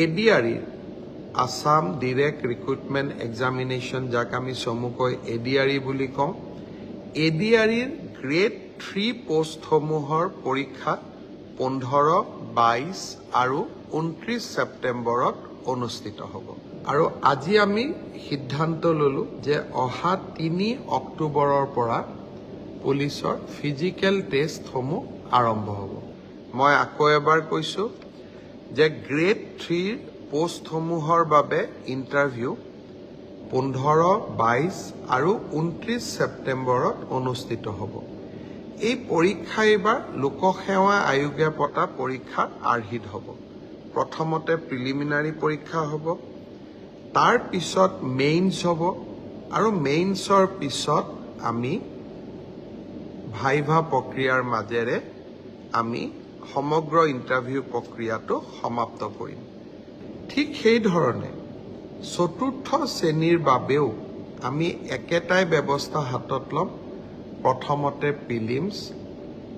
এডিআৰইৰ, Assam direct recruitment examination, যাক আমি চমুকৈ এডিআৰই বুলি কওঁ, এডিআৰইৰ গ্ৰেড থ্ৰী পষ্টসমূহৰ পৰীক্ষা 15, 22 আৰু 29 ছেপ্টেম্বৰত অনুষ্ঠিত হ'ব। আৰু আজি আমি সিদ্ধান্ত ল'লোঁ যে অহা 3 অক্টোবৰৰ পৰা পুলিচৰ ফিজিকেল টেষ্টসমূহ আৰম্ভ হ'ব। মই আকৌ এবাৰ কৈছোঁ যে গ্ৰেড থ্ৰীৰ পষ্টসমূহৰ বাবে ইণ্টাৰভিউ 15, 22 আৰু 29 ছেপ্টেম্বৰত অনুষ্ঠিত হ'ব। এই পৰীক্ষা এইবাৰ লোকসেৱা আয়োগে পতা পৰীক্ষাৰ আৰ্হিত হ'ব। প্ৰথমতে প্ৰিলিমিনাৰী পৰীক্ষা হ'ব, তাৰ পিছত মেইনছ হ'ব আৰু মেইনছৰ পিছত আমি ভাইভা প্ৰক্ৰিয়াৰ মাজেৰে আমি সমগ্ৰ ইণ্টাৰভিউ প্ৰক্ৰিয়াটো সমাপ্ত কৰিম। ঠিক সেইধৰণে চতুৰ্থ শ্ৰেণীৰ বাবেও আমি একেটাই ব্যৱস্থা হাতত ল'ম। প্ৰথমতে প্ৰিলিমছ,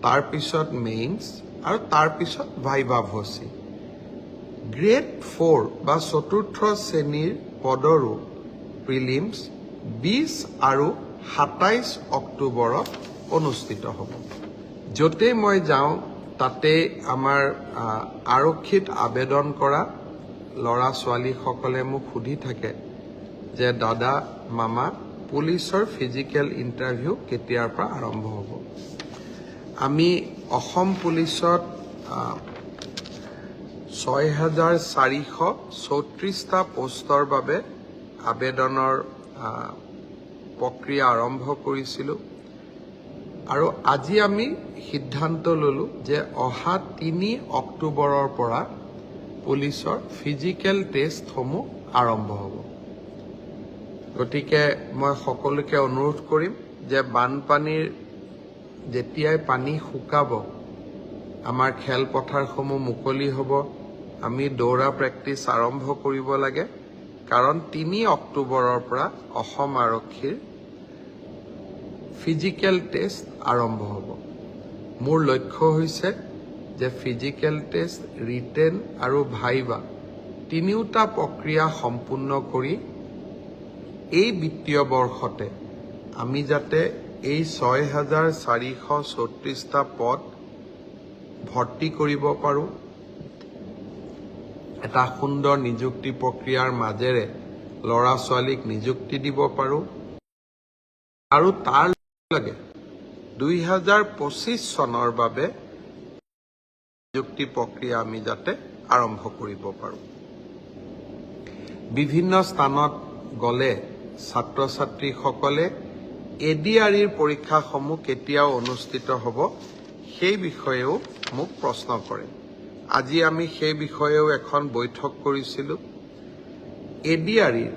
তাৰপিছত মেইনছ আৰু তাৰপিছত ভাইভা ভচি। গ্ৰেড ফ'ৰ বা চতুৰ্থ শ্ৰেণীৰ পদৰো প্ৰিলিমছ 20 আৰু 27 অক্টোবৰত অনুষ্ঠিত হ'ব। য'তেই মই যাওঁ, তাতে আমাৰ আৰক্ষীত আবেদন কৰা ল'ৰা ছোৱালীসকলে মোক সুধি থাকে যে দাদা, মামা, পুলিচৰ ফিজিকেল ইণ্টাৰভিউ কেতিয়াৰ পৰা আৰম্ভ হ'ব? আমি অসম পুলিচত 6434টা পোষ্টৰ বাবে আবেদনৰ প্ৰক্ৰিয়া আৰম্ভ কৰিছিলোঁ আৰু আজি আমি সিদ্ধান্ত ল'লোঁ যে অহা 3 অক্টোবৰৰ পৰা পুলিচৰ ফিজিকেল টেষ্টসমূহ আৰম্ভ হ'ব। গতিকে মই সকলোকে অনুৰোধ কৰিম যে বানপানীৰ যেতিয়াই পানী শুকাব, আমাৰ খেলপথাৰসমূহ মুকলি হ'ব, আমি দৌৰা প্ৰেক্টিচ আৰম্ভ কৰিব লাগে, কাৰণ 3 অক্টোবৰৰ পৰা অসম আৰক্ষীৰ ফিজিকেল টেষ্ট আৰম্ভ হ'ব। মোৰ লক্ষ্য হৈছে যে ফিজিকেল টেষ্ট, ৰিটেন আৰু ভাইভা তিনিওটা প্ৰক্ৰিয়া সম্পূৰ্ণ কৰি এই বিত্তীয় বৰ্ষতে আমি যাতে এই 6434টা পদ ভৰ্তি কৰিব পাৰোঁ, এটা সুন্দৰ নিযুক্তি প্ৰক্ৰিয়াৰ মাজেৰে ল'ৰা ছোৱালীক নিযুক্তি দিব পাৰোঁ আৰু তাৰ লগে 2025 চনৰ বাবে নিযুক্তি প্ৰক্ৰিয়া আমি যাতে আৰম্ভ কৰিব পাৰোঁ। বিভিন্ন স্থানত গ'লে ছাত্ৰ ছাত্ৰীসকলে এডিআৰইৰ পৰীক্ষাসমূহ কেতিয়াও অনুষ্ঠিত হ'ব, সেই বিষয়েও মোক প্ৰশ্ন কৰে। আজি আমি সেই বিষয়েও এখন বৈঠক কৰিছিলোঁ। এডিআৰইৰ,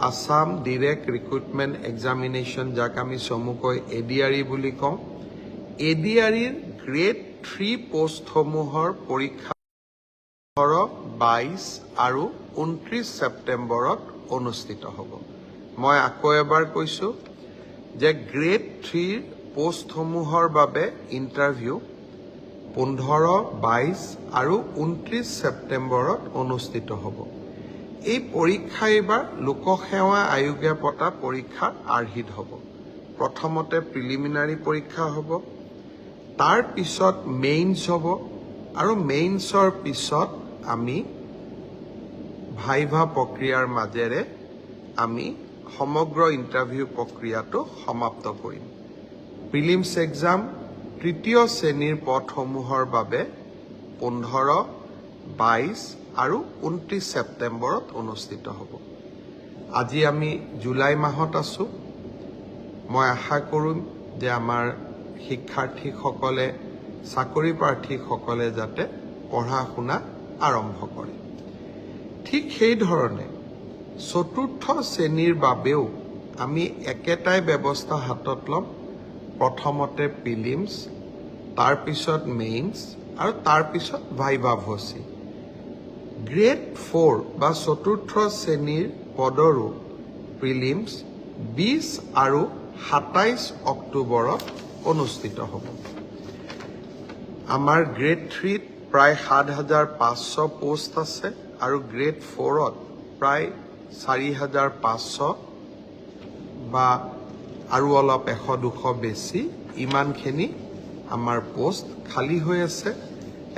আছাম ডিৰেক্ট ৰিক্ৰুটমেণ্ট এক্সামিনেশ্যন, যাক আমি চমুকৈ এডিআৰই বুলি কওঁ, এডিআৰইৰ গ্ৰেড থ্ৰী পষ্টসমূহৰ পৰীক্ষা 15, 22 আৰু 29 ছেপ্টেম্বৰত অনুষ্ঠিত হ'ব। মই আকৌ এবাৰ কৈছোঁ যে গ্ৰেড থ্ৰীৰ পষ্টসমূহৰ বাবে ইণ্টাৰভিউ 15, 22 আৰু 29 ছেপ্টেম্বৰত অনুষ্ঠিত হ'ব। এই পৰীক্ষা এইবাৰ লোকসেৱা আয়োগে পতা পৰীক্ষাৰ আৰ্হিত হ'ব। প্ৰথমতে প্ৰিলিমিনাৰী পৰীক্ষা হ'ব, তাৰ পিছত মেইনছ হ'ব আৰু মেইনছৰ পিছত আমি ভাইভা প্ৰক্ৰিয়াৰ মাজেৰে আমি সমগ্ৰ ইণ্টাৰভিউ প্ৰক্ৰিয়াটো সমাপ্ত কৰিম। প্ৰিলিমছ এক্সাম তৃতীয় শ্ৰেণীৰ পদসমূহৰ বাবে 15, 22 আৰু 29 ছেপ্টেম্বৰত অনুষ্ঠিত হ'ব। আজি আমি জুলাই মাহত আছোঁ। মই আশা কৰিম যে আমাৰ শিক্ষাৰ্থীসকলে, চাকৰি প্ৰাৰ্থীসকলে যাতে পঢ়া শুনা আৰম্ভ কৰে। ঠিক সেইধৰণে চতুৰ্থ শ্ৰেণীৰ বাবেও আমি একেটাই ব্যৱস্থা হাতত ল'ম। প্ৰথমতে প্ৰিলিমছ, তাৰপিছত মেইনছ আৰু তাৰপিছত ভাইভা ভচি। গ্ৰেড ফ'ৰ বা চতুৰ্থ শ্ৰেণীৰ পদৰো প্ৰিলিমছ 20 আৰু 27 অক্টোবৰত অনুষ্ঠিত হ'ব। আমাৰ গ্ৰেড থ্ৰীত প্ৰায় 7500 পোষ্ট আছে। আৰু গ্ৰেড ফ'ৰত প্ৰায় 4500 বা আৰু অলপ 100-200 বেছি, ইমানখিনি আমাৰ পোষ্ট খালী হৈ আছে।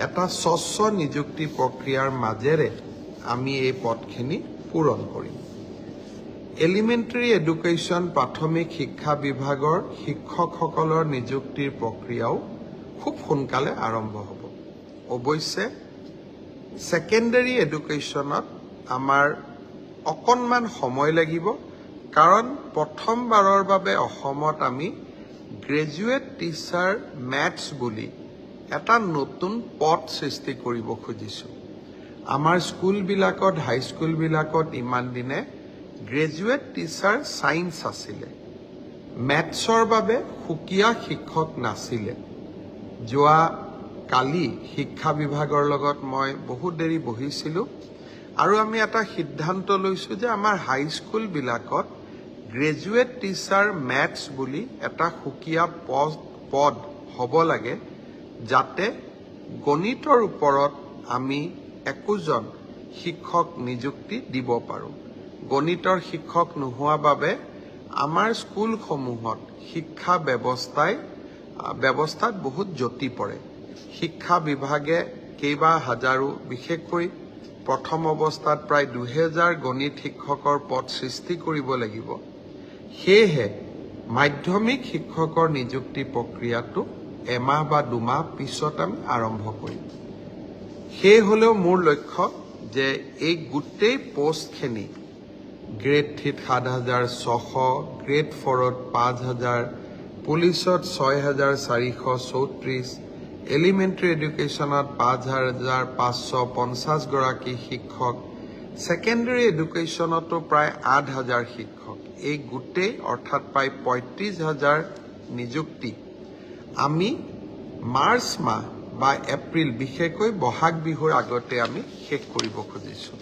এটা স্বচ্ছ নিযুক্তি প্ৰক্ৰিয়াৰ মাজেৰে আমি এই পদখিনি পূৰণ কৰিম। এলিমেণ্টেৰী এডুকেশ্যন, প্ৰাথমিক শিক্ষা বিভাগৰ শিক্ষকসকলৰ নিযুক্তিৰ প্ৰক্ৰিয়াও খুব সোনকালে আৰম্ভ হ'ব। অৱশ্যে ছেকেণ্ডেৰী এডুকেশ্যনত আমাৰ অকণমান সময় লাগিব, কাৰণ প্ৰথমবাৰৰ বাবে অসমত আমি গ্ৰেজুৱেট টিচাৰ মেথছ বুলি এটা নতুন পদ সৃষ্টি কৰিব খুজিছোঁ। আমাৰ স্কুলবিলাকত, হাইস্কুলবিলাকত ইমান দিনে গ্ৰেজুৱেট টিচাৰ ছায়েন্স আছিলে, মেথছৰ বাবে সুকীয়া শিক্ষক নাছিলে। যোৱা কালি শিক্ষা বিভাগৰ লগত মই বহুত দেৰি বহিছিলোঁ আৰু আমি এটা সিদ্ধান্ত লৈছোঁ যে আমাৰ হাইস্কুলবিলাকত গ্ৰেজুৱেট টিচাৰ মেথছ বুলি এটা সুকীয়া পদ হ'ব লাগে, যাতে গণিতৰ ওপৰত আমি একোজন শিক্ষক নিযুক্তি দিব পাৰোঁ। গণিতৰ শিক্ষক নোহোৱা বাবে আমাৰ স্কুলসমূহত শিক্ষা ব্যৱস্থাত বহুত যতি পৰে। শিক্ষা বিভাগে কেইবা হাজাৰো, বিশেষকৈ প্ৰথম অৱস্থাত প্ৰায় 2000 গণিত শিক্ষকৰ পদ সৃষ্টি কৰিব লাগিব। সেয়েহে মাধ্যমিক শিক্ষকৰ নিযুক্তি প্ৰক্ৰিয়াটো এমাহ বা 2 মাহ পিছত আমি আৰম্ভ কৰিম। সেই হ'লেও মোৰ লক্ষ্য যে এই গোটেই পষ্টখিনি, গ্ৰেড থ্ৰীত 7600, গ্ৰেড ফ'ৰত 5000, পুলিচত 6434, এলিমেণ্টেৰী এডুকেশ্যনত 5550 গৰাকী শিক্ষক, ছেকেণ্ডেৰী এডুকেশ্যনতো প্ৰায় 8000 শিক্ষক, এই গোটেই অৰ্থাৎ প্ৰায় 35,000 নিযুক্তি আমি মাৰ্চ মাহ বা এপ্ৰিল, বিশেষকৈ বহাগ বিহুৰ আগতে আমি শেষ কৰিব খুজিছোঁ।